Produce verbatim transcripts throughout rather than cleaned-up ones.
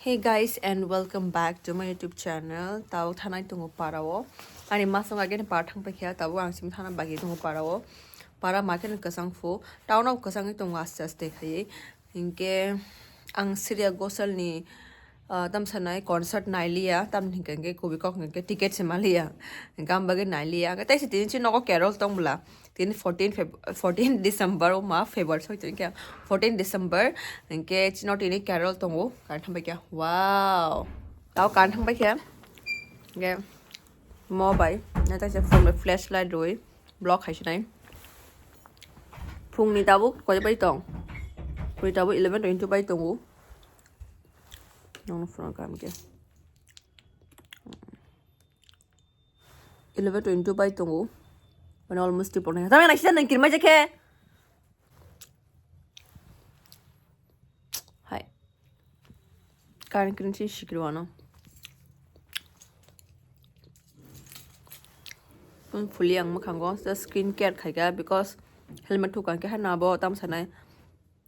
Hey guys, and welcome back to my YouTube channel. Tao thanai tongo para o. Ani masong ageni para thang paikha, tabo ang simi thana bagi tongo para o. Para ma khe kwchang phu, town o kwchangwi tongo aste aste khaiwi. Hinkhe ang Shreya Ghoshal ni, ah, tamsanai concert nailiya, tamni hinkhe, hinkhe kubui kok hinkhe ticket se maliya. Hinkhe ang bagwi nailiya. Hinkhe taise tini chini nogo Carol tong bwla. Tini fourteen Feb-, fourteen December, o ma, February soi tini khe fourteen December, hinkhe chini tini Carol tongo, kar thang bai khe. Wow. Tao kar thang bai khe. Hinkhe mo bai, na taise phone bai flashlight rwi. Vlog hai sinai. Phungni tabuk koi bai tong? Phungni tabuk eleven twenty bai tongo. Nongno phunukha ang khe. Eleven twenty bai tongo. Mane almost triple nine. Tamo naisida nang kirmai je khe. Hai. Current current si sikiri wano. Phone fuli ang mwkhango just skin care khaika because helmet thukang khe hano abo tam sanai.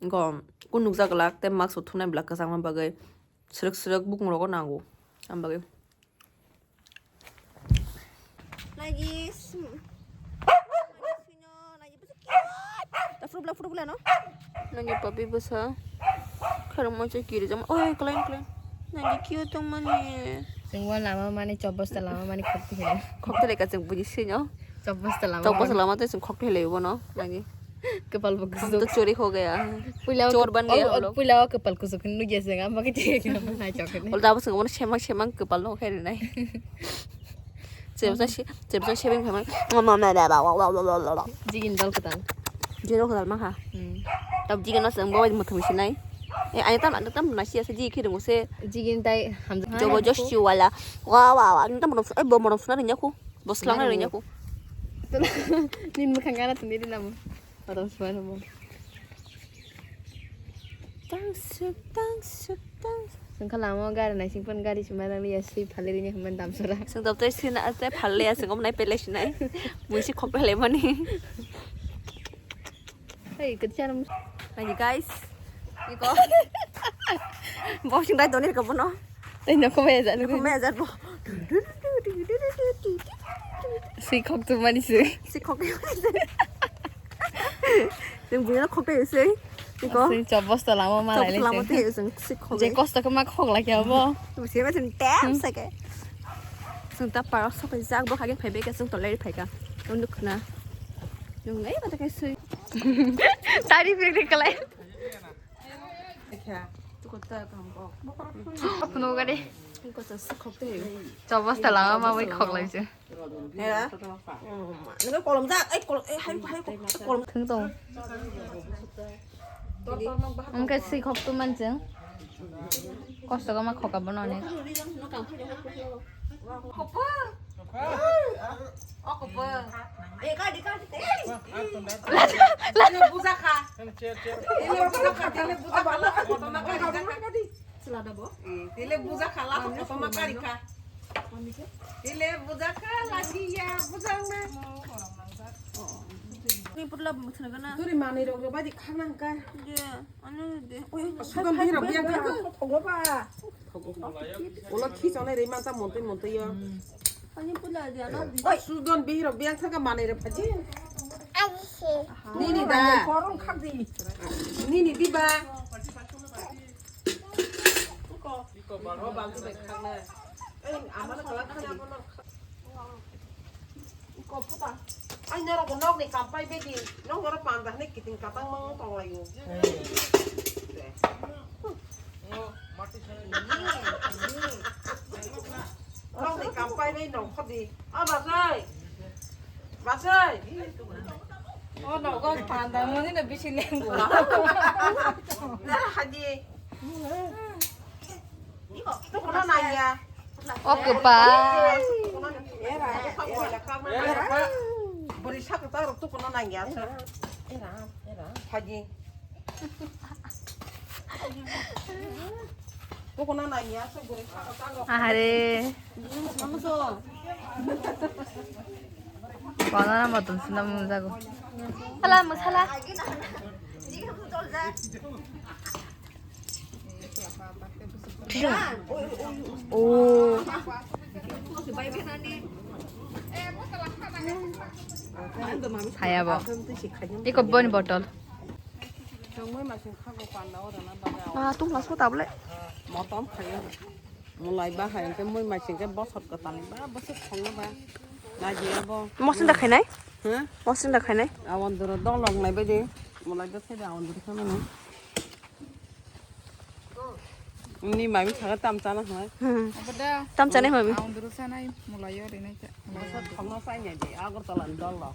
Go kun nukjak glak tei mask bo thunai bwlak kwchangma bagwi. Srwk srwk bukung rogo nango. Am bagwi. Nagi. Nagi photo bula, photo bula no. Nagi papi bwsa. Kharang mo chai kiri jam. Oi, klein, klein. Nagi cute tong mani. Sengwa lama mani, chobosta lama mani khokti hele. Khokti leka seng buji sinyo. Chobosta lama. Chobosta lama to seng khokti hele bono. Nagi. Kepal bo kusuk. To chori ho gaya. Puila chor ban gaya hum log. Puila kepal kusuk nugya seng, amma ke thik hai chok ne. Ol dabo seng bono semang semang kepal no khairi nai. Chebsa si, chebsa sebeng khamai. Jigin dal ketan. Jero khadal ma kha. Hmm. Tab jigin no seng bo muthung sinai. E, ai tam, tam na si asa jigin khirung se. Jigin tai hamjak. Jobo joshi wala. Wa, wa, wa. Tam bono, e, bo bono suna rinyaku. Bo slang rinyaku. Nin mukhang kana tuni rinam. Parang suara mo. Tangsuk, tangsuk, tangsuk. Sengkha lama gari nai singpan gari sima nang ya sui phaleri ni hemban damsara. Seng doptai sina ate phalle ya sengom nai pele sinai. Muisi khok pele mani. Hey, kecil. Lagi guys. Iko. Bosing dai donir ka bono. Tei nokho maya jar. Nokho maya jar bo. Sui khok tu mani sui. Sui khok tu mani sui. Sing buya khok tu sui. Iko. Sui chobosta lama ma lai le. Chobosta lama te sing sui khok. Je kosto khe ma khok la kya bo. Tu sui ma sing tem sa ke. Sing ta parok sok jak bo kage phai be ka sing tolai phai ka. Unduk khna. Nung nai ba ta kai sui. Tari prik prik kalai. Phunuk gari. Chobosta lama ma bai khok lai se. Nang kolom jak, ai kolom, ai hai hai kolom. Thung tong. Ungke si khok tu man cheng. Kosto kama khok abono ne. Ele buja kha. Ele buja kha, ele buja kha, last kotor ma kari kha. Sila da bo. Ele buja kha, last kotor ma kari kha. Ele buja kha, lagi ya, buja na. Ni putla muthna gana. Turi mani rok ba di khang nang ka. Je, anu de. Oi, sugan bi rok bi ang ka. Thogo ba. Ola khi chonai rei manta monte monte ya. Ani pula dia na. Oi, sugan bi rok bi ang thar ka mani rok phaji. Nini da. Korong khak di. Nini di ba. Iko baro balti bai khak na. Ei, amar kala khak di. Ai norok bo nokni kampai begi, nok norok panda hwnwi kiting katang mang tonglaio. Nokni kampai bai nongkhordi. A bachai. Bachai. O nogo panda mani no bisi lengbo. Nara hadi. Tukuna nangya. O kwpal. Bwrwi sakha ta rok tukuna nangya. Phaji. Tukuna nangya se bwrwi sakha ta rok. Ahare. Konana motom sina mung jago. Hala masala. Oh. Saya bo. Iko boni botol. Ah, tung laso tablet. Motom khayo. Mulai ba hai ke mui mai sing ke bosor ko tali ba bosor khong ba. Na ji abo. Mosin da khainai? Ha? Mosin da khainai? Awon doro dong long nai ba de. Mulai da sai da awon doro khainai. Ni mami thaga tam chana hai. Hmm. Tam chana hai mami. Ang duru sanai mulai yo rinai cha. Masa thangna sai nya de Agartala ni dol lo.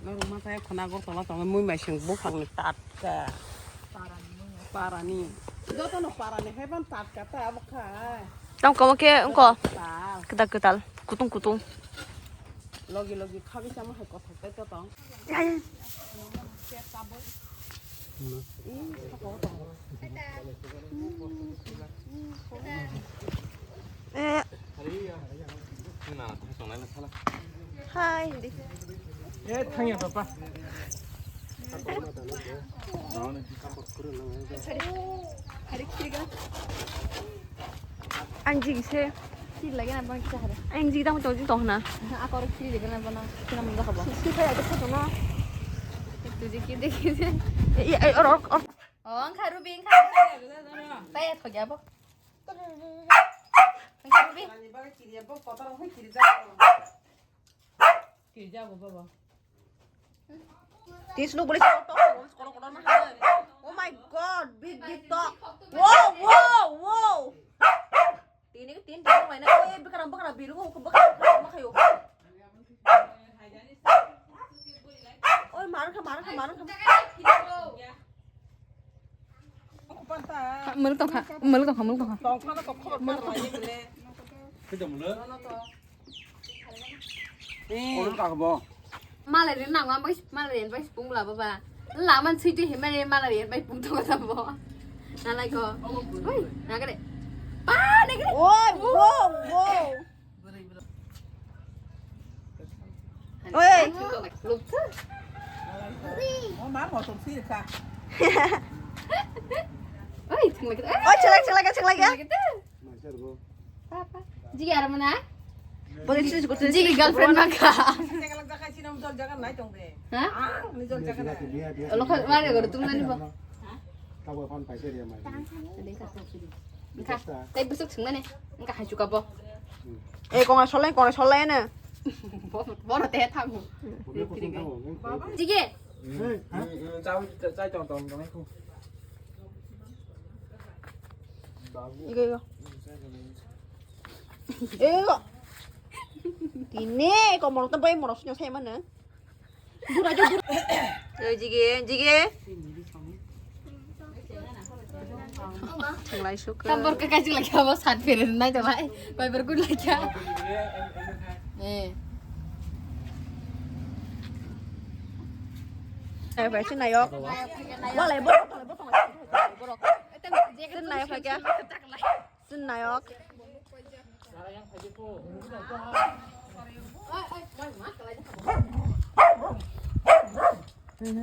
Norok ma sai khona Agartala tong mui mai sing buphang ni tatka. Parani. Joto no parani hai ban tatka ta abo khai. Tang komo ke ungko. Tal. Ketal ketal. Kutung kutung. Logi logi khabi sama hai kothok tai to tong. Eh. Hi, hindi. Eh, thangya papa. Hari kiri ga. Anjing se. Kiri lagi na bang kita hari. Anjing tang tong jing tong na. Aku orang kiri lagi na bang. Kita mun dah apa? Si kaya kita tong na. Itu je kiri kiri. Eh, eh, or or or. Oh, ang kharu bing kharu. Taya thok ya bo. Ang kharu bing. Kiri ya bo kotor hoi kiri ja. Kiri ja bo baba. Tin sunu boleh kotor kotor kotor na hai. Oh my god, big big to. Wow wow wow. Tini tin tin mai na. Eh, bikara bikara biru ko bikara bikara makayo. Oi, mar kha, mar kha, mar kha. Mul tong kha, mul tong kha, mul tong kha. Tong kha na tong kha. Kita mula. Malai rin nang bai, malai rin bai pung la baba. Laman sui tu himai malai rin bai pung tong kha bo. Nalai ko. Oi, nagre. Pa, nagre. Oi, wow, wow. Oi. Oi, thung lagi. Oi, chelak, chelak, chelak. Jigi armana? Jigi girlfriend maka. Ha? Lokal mari gor tung nani bo. Engkha, tei bwswk swngmani, engkha hai chuka bo. Eh, kongra solai, kongra solai na. Bo, bono te thango. Jigi. Chai tong tong tong. Igo, igo. Igo. Tini, ko morok to bai morok sini sai mana? Dura jo, dura. Oi, jige, jige. Thanglai suk. Tambor ka kaji lagi abo sat phere nai to bhai. Koi ber kun lagi. Eh. Eh, bai sini nayok. Walai borok, borok. Sini nayok lagi. Sini nayok.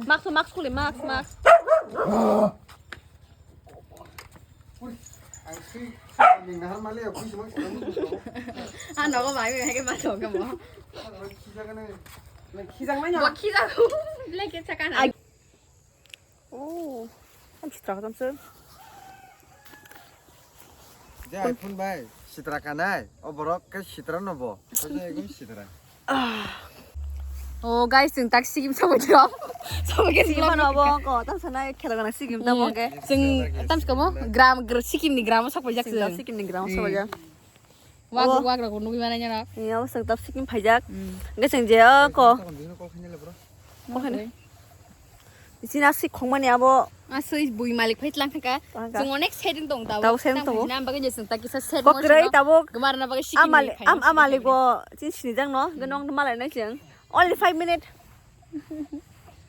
Mask, mask kuli, mask, mask. Ah, nogo bai, bai, ke mask ke mo. Bo khijak. Blanket sakana. Oh, ang sitra khatam sir. Jai phun bai, sitra kanai. O borok ke sitra no bo. Ko jai gun sitra. Oh, guys, chwng tak sikim sabai dio. Sabai ke sikim mano bo ko, tam sanai khela gana sikim tam ke. Chwng tam sikamo gram, gr-, sikim ni gram sabai jak chwng. Sikim ni gram sabai jak. Wak, wak rok nugwi manai nyorok. Iya, chwng tak sikim phaijak. Guys, chwng je ko. Okhane. Chini aswk khongmani abo. Aswk bui malik phai tlang thangkha. Chwng onek setting tong tabo. Tabo setting tongo. Nang bagwi je chwng ta kisa set mo. Kokroi tabo. Gmarna bagwi sikini amali, am-, amali go chini sinijak no. Gwnong malai nai chwng. Only five minute.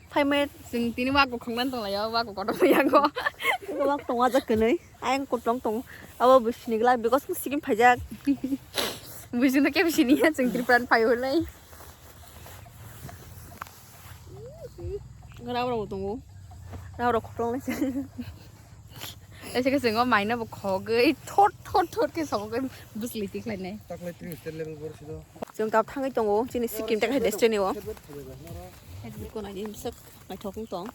Five minute. Chwng tini wak khongnan tong laio, wak kotor yago. Wak tong ajak kwnwi. Ayang kotlong tong. Abo bui sini glak because sikim phaijak. Bui sini ke bui sini ya chwng Tripura ni phai hwnwi. Rao rao tongo. Rao rao koplong lai. Kaisa kaisa ngo maina bo khogwi thot thot thot khe sogwi bwsli tikhlainai. Taklai three star level borsi do. Chwng tab thangwi tongo chini Sikkim ta kaisa destiny o. Ko nai sak mai thok tong.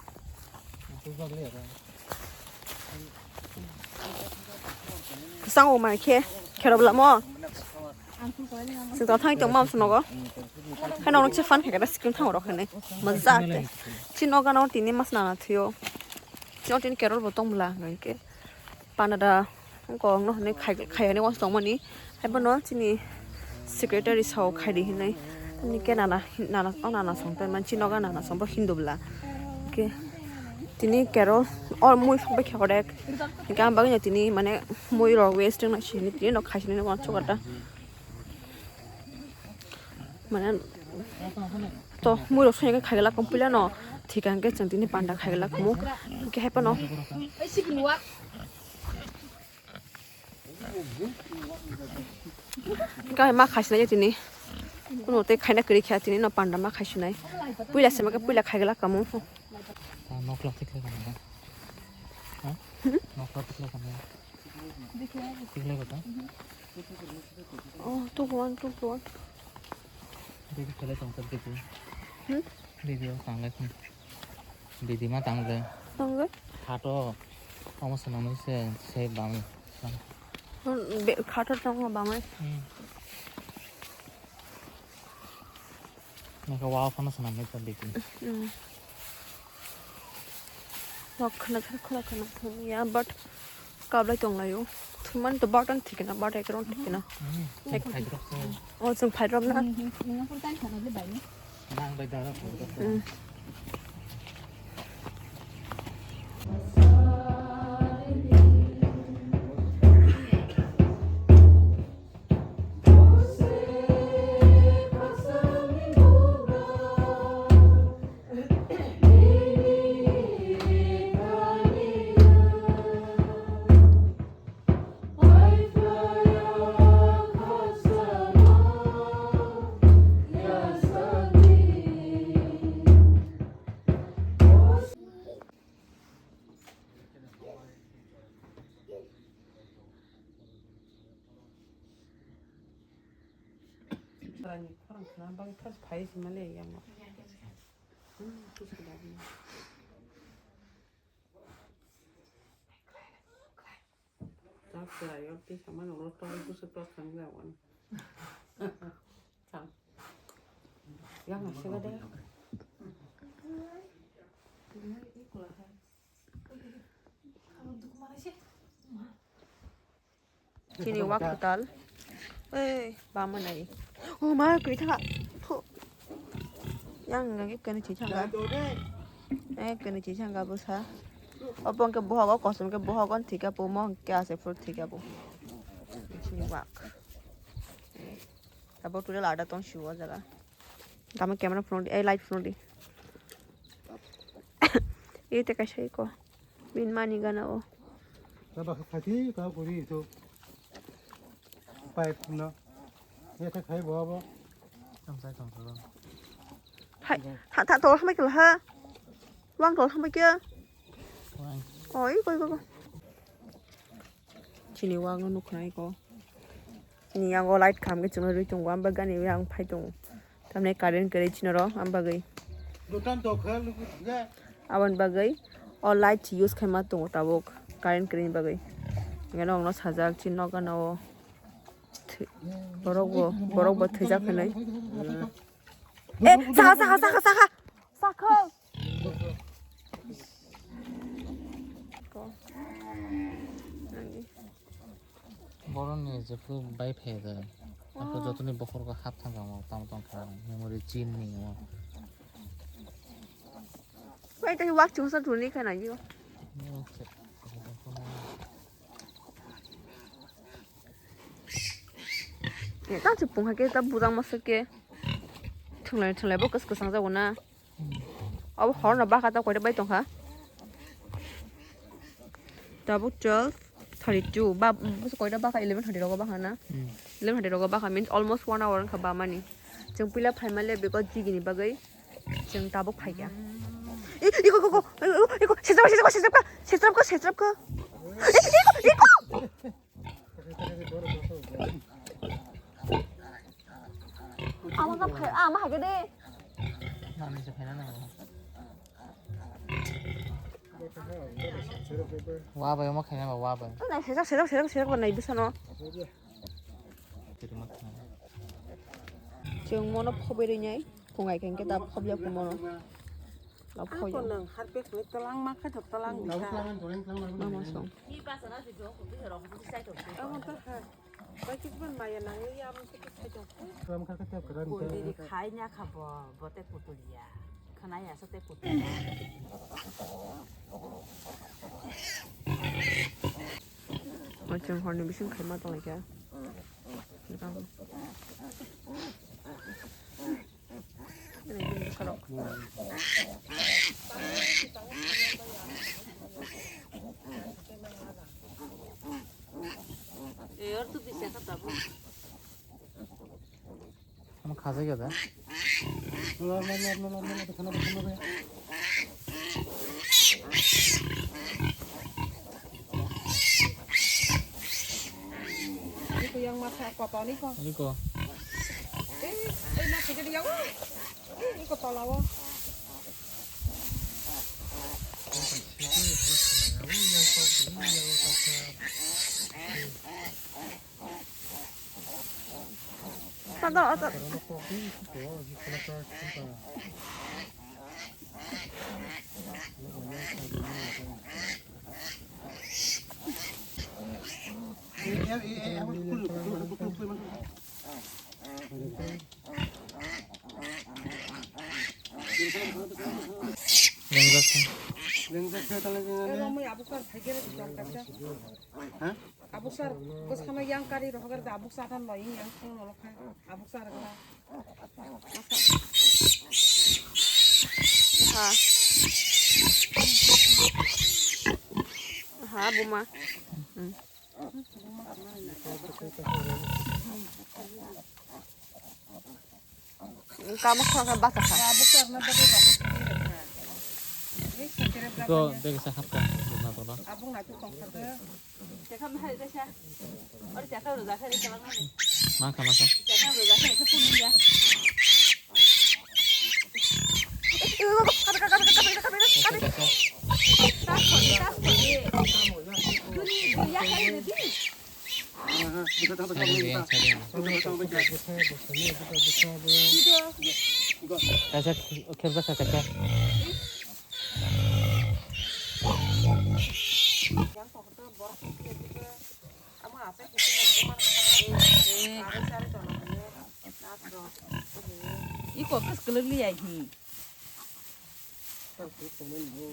Sango mai khe kherop lamo. Chwng tab thangwi tong mam sunogo. Kheno nok se fan khe kata Sikkim thango rok khene. Maza te. Chini noga no tini mas nana thio. Chini tini carol bo tong bwla hwnkhe. Panada kok no hwnwi khai, khaiyani wansuk tongmani. Haibono chini secretary sao khaidi hinwi. Tamni khe nana, nana, o nana song tongmani, chini noga nana song bo Hindu bwla. Khe tini carol o mui phang bai khe hodek. Hwnkhe ang bagwino tini mane mui rok waste wngna sini tini no khaisinani wansuk kata. Mane to mui rok soyang khe khaigwlak kong puila no thik hwnkhe chwng tini panda khaigwlak kamo hwnkhe hai phano. Hwnkhe ma khaisinai tini kuno tei khaina kwrwi kha tini no panda ma khaisinai puila se ma khe puila khaigwlak kamo. Nokla tikhlai kamo. Ha? Nokla tikhlai kamo. Tikhlai kota? Oh, two one, two one. Baby khelai tong sir baby. Hmm? Baby o tanglai khun. Baby ma tangle. Tangle? Hato omo sanamai se se bamai. Be khato tong bamai. Hmm. Naka wa phano sanamai ta baby. Hmm. Khwna khwna khwna khwna ya but kablai tong laio. Thuman to button thikna but ekron thikna. Hmm. Ek phaidrop se. Oh, chwng phaidrop na. Hmm. Nang bai dara phaidrop. Hmm. Rani khorang khna bang thas phai si male yamo. Hmm, kusu da ni. Tak sera yo ti sama no ro to kusu to sang da wan. Sam. Yang nasi ka da. Chini wak kwtal. Ei, bama nai. O ma, kwrwi thanga. Phu. Yang hwnka khe kwnwi thwi thanga. Eh, kwnwi thwi thanga bwsa. Obo hwnkhe bohogo, kosom khe bohogo thwikha bo, mo hwnkhe ase phuru thwikha bo. Chini wak. Abo tura lada tong siwo jaga. Tamo camera phone di, eh, light phone di. Ite kaisa iko. Bin mani gana o. Ta ba kha thi ka kuri to. Pipe na. Ya ta khai bo bo. Tam sai tam sai. Hai, ha, ta to hamai kala ha. Wang to hamai kya. Wang. Oi, koi, koi, koi. Chini wak no nukhnai ko. Chini yago light kham khe chwngno rwi tongo, am bagani yang phai tongo. Tamni current kwrwi chini ro, am bagwi. Dotan to khe lugu je. Aboni bagwi o light use khaima tongo tabuk current kwrwini bagwi. Hwnkhe nokno sajak chini nokgana o thwi-, borok bo, borok bo thwijak hinwi. Eh, sakha, sakha, sakha, sakha. Sakha. Boroni jephuru bai phai da. Ako jotoni bokhorgo hap thangkha mo, tamo tong kha memory chin ni mo. Bai tei wak chungsa thuni khana yo. Eh, tang chupung hake ta budang masa ke. Thunglai thunglai bo kas kasang jago na. Abo horno baka ta koita bai tongkha. Tabuk twelve thirty-two ba, mm, koita baka eleven thirty rogo baka na. Hmm. Eleven thirty rogo baka means almost one hour wngkha ba mani. Chwng puila phaimale because jigini bagwi chwng tabuk phaikha. I, iko, iko, iko, iko, iko, sejabka, sejabka, sejabka, sejabka, sejabka. Ama ka phai, ama hai de. Nani se phaina nango. Wa bai omo khaina ba wa bai. Nai sejak, sejak, sejak, sejak ba nai bwsano. Chwng mono phobai rwnai, phungai khe da phobya kumono. Ako nang harpek ni tolang ma kha thok tolang ni kha. Mama song. Amo to kha. Bai kis ban maya nang ni amo to kis khai thok. Kundi di khai nya kha bo, bo te kutulia. Khana ya sa te kutulia. Chwng horni bising khaima tonglaikha. Ama khajak ya da. Iko yang masa kotor iko. Iko. Eh, eh, na kejadi yang. Eh, iko tolawo. Tada, tada. Lengjak khe. Lengjak khe, tala lengjak khe. Ha? Abuk sar, bwsano yang kari rohor da abuk sar than loi yang sung nolok kha. Abuk sar kha. Ha. Ha, buma. Hmm. Kamo khorang khe bachakha. Abuk sar na bagwi rokhe. Ko dega sa hapka na tola. Abuk na tu kong kha. Mangkha masa. Kaisa khebra kha kaisa. Iko kas kelek liya hi.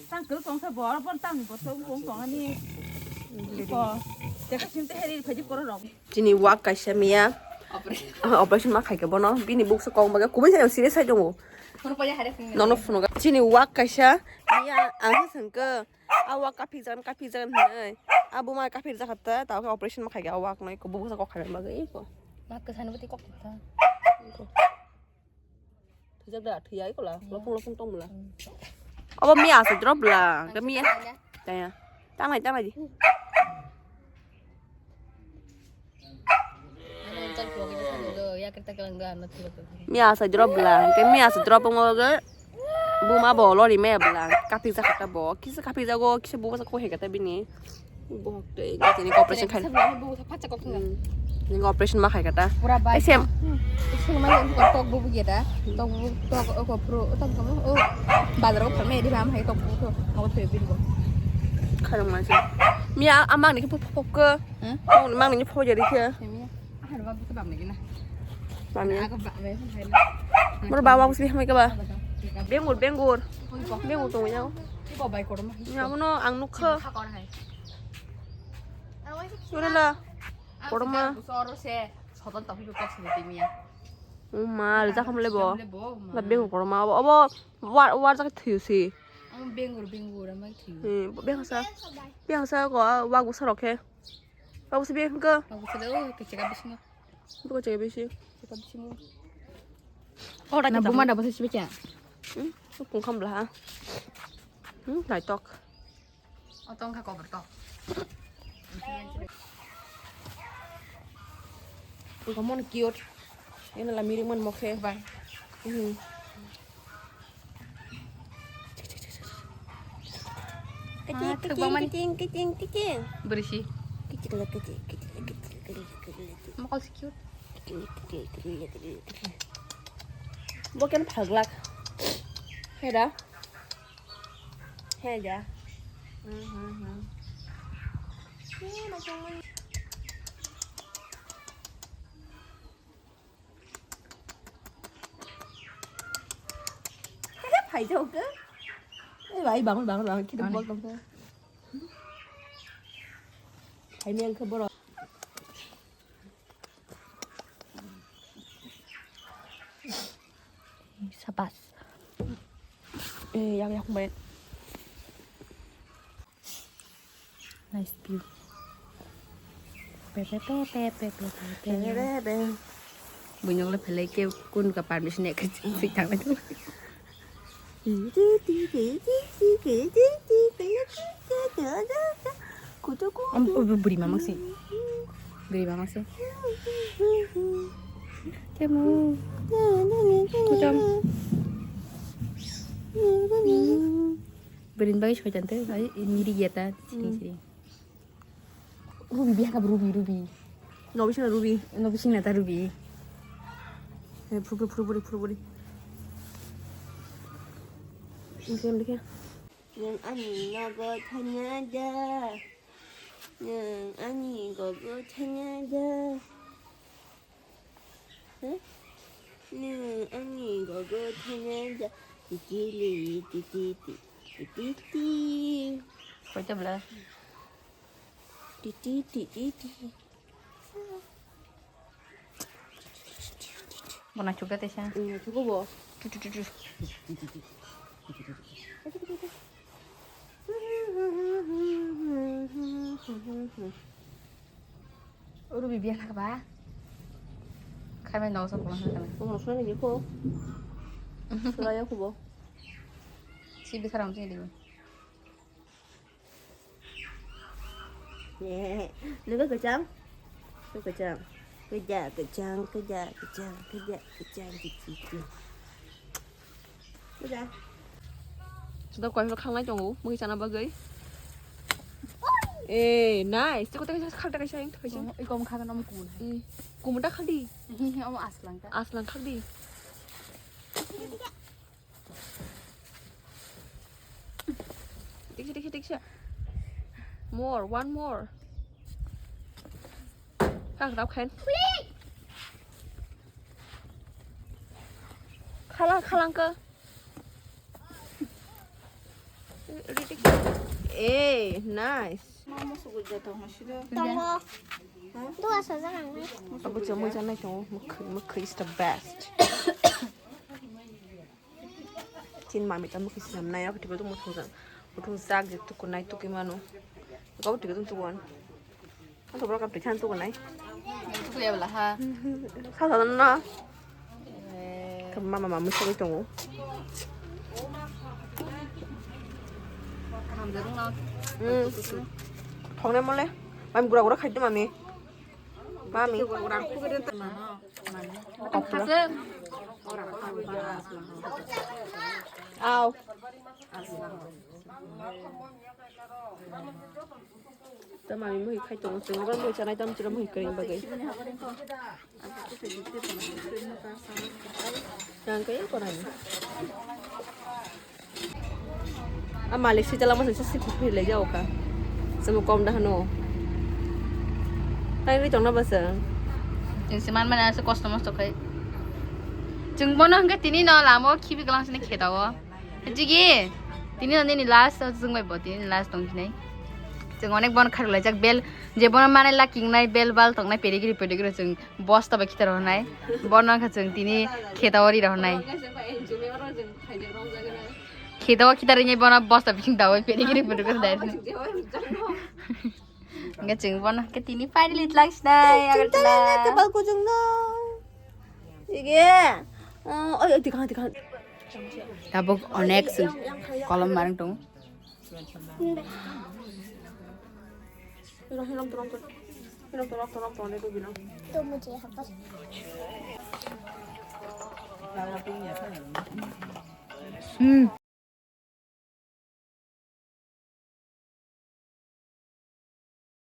Tang kelek tong sa bor bor tang bor tong tong tong ani. Iko. Teka sim te heri phaji koro rok. Chini wak kaisa miya. Operation ma khaikhe bono. Bini buksa kong baga kubui sa serious sai tongo. Nono phunukha. Chini wak kaisa miya ang sangkhe. A wak kaphikjak, kaphikjak hinwi. A buma kaphikjak kha ta, tamo khe operation ma khaikha a wak no, eko bubusa kok khaina bagwi eko. Ma kwsani bwtwi kok thwkha. Thwijak da, thwiya eko la, lopung lopung tong bwla. Obo miya aswk drop bwla, khe miya. Taya. Tanglai, tanglai di. Miya sa drop bwla, hwnkhe miya sa drop wngma bagwi buma bo lori maya bwla, kaphikjak kha ta bo, kisa kaphikjago, kisa bubasak kok hwnkhe ta bini. Bo tei tini operation khai. Bini operation ma khai kha ta. Pura bai. Ai sem. Tok bubu geda. Tok bubu tok o kopro o tang kamo o bazar o phalmai di bam hai tok bubu tok mo thoi bin bo. Kharang ma se. Miya amang ni pok pok. Hmm? Mang, mang nini phoboi jadi khe. Semiya. Ahar ba buka bam lagi na. Bam ya. Aku ba me hai na. Mur ba wa sih mai ka ba. Bengur, bengur. Bengur tong ya. Ibo bai korom. Ya mono ang nukha. Kha kon hai. Ura la. Korom ma. Soro se soton tapi buka sini timia. Uma, rija kam lebo. Lebo. Ba bengur korom ma. Obo war war jak thiu si. Ang bengur bengur ama thiu. Hmm, bengur sa. Bengur sa ko wa gu sa rokhe. Babu sebe ko. Babu sebe o kecega bisingo. Buka cega bisi. Cega bisingo. Ora na buma da basa sebe kya. Hmm, sukung kham bla. Hmm, nai tok. Otong kha kobor tok. Come on, cute. Ini lah miring man mokhe. Bye. Mhm. Ah, kecil, kecil, kecil, kecil. Berisi. Kecil, kecil, kecil, kecil, kecil, kecil. Mokol si cute. Kecil, kecil, kecil, kecil, kecil. Bo ken phaglak. Heda. Heda. Hmm, hmm, hmm. Heda, macam mana? Phaijak khe. Eh, bai, bangun, bangun, bangun. Kita bol tongkha. Hai, ni ang khe borok. Sapas. Eh, yang, yang, bai. Nice view. Pe, pe, pe. Buinok le phelai ke kun ka permission ya ke sik thang le. Am, oh, bu-, buri mamang si. Buri mamang si. Kemu. Kutam. Bwrwini bagwi soitan tei bai miri ya ta, siring, hmm, siring. Ruby biha kha, Ruby, Ruby. No bising Ruby. No bising na ta Ruby. He, phuru, phuru, phuru, phuru, phuru. Ini kan dia. Yang ani nogo thanya da. Yang ani gogo thanya da. Huh? Nung ani gogo thanya da. Titi li, titi ti, titi ti. Koi ta bla? Titi ti, titi. Bo na chuka te sa. Nung chuka bo. Tu, tu, tu, tu. Ruby biya khakba. Khaimai no sa pula khakna. Ko no sani ko. Sura ya ko bo. Si bi kharam si di. Nungkha kwchang. Kwchang. Kwja kwchang, kwja kwchang, kwja kwchang, kwchang. Kwja. Sudah koi khanglai tongo, mui chana bagwi. Eh, nice. Tiko tiko khakta kaisa, khakta kaisa. Ikom khakna mo kumun hai. Kumun ta khadi. Omo aslang ta. Aslang khadi. Diksa, diksa, diksa. More, one more. Kang rap khen. Khalang, khalang ka. Eh, nice. Tongo. Dua saja nang. Abo jamui janai tongo. Mukhui, mukhui is the best. Chin mami ta mukhui sinam nai, ako tibet muthung jak. Muthung jak je tuku nai tuki mano. Ako tibet tuku an. Ako bro kam tikhan tuku nai. Tuku ya bela ha. Sa sa na. Kam mama mami soi tongo. Hamjak na. Hmm. Thong nai mole. Mami gura gura khai de mami. Mami. Aw. Ta mami muhi khai tongo, chwng oro muhi chanai tamo chwla muhi kwrwini bagwi. Yang kaya korani. A malik swijala masa sisi kuphilai jao ka. Chwng kom da hano. Tai ri tongna basa. Chwng se man mana se kosto mosto khai. Chwng bono hwnkhe tini no lama o khibi kwlang sini khe dago. Jigi, tini no nini last o chwng bai bo tini last tong khinai. Chwng onek bon kharwlaijak bel, je bono manai lakingnai bel bal tongnai pedigree pedigree chwng bosta bai khitar honai. Bono wngkha chwng tini kheta o ri rok honai. Kheta o khitar ringwi bono bosta bising dawi pedigree pedigree dai. Hwnkhe chwng bono hwnkhe tini finally tlak sinai Agartala. Kebal kujung no. Ige. Oh, oi, oi, tikang, tikang. Tabuk onek chwng kolom marang tongo. Hmm.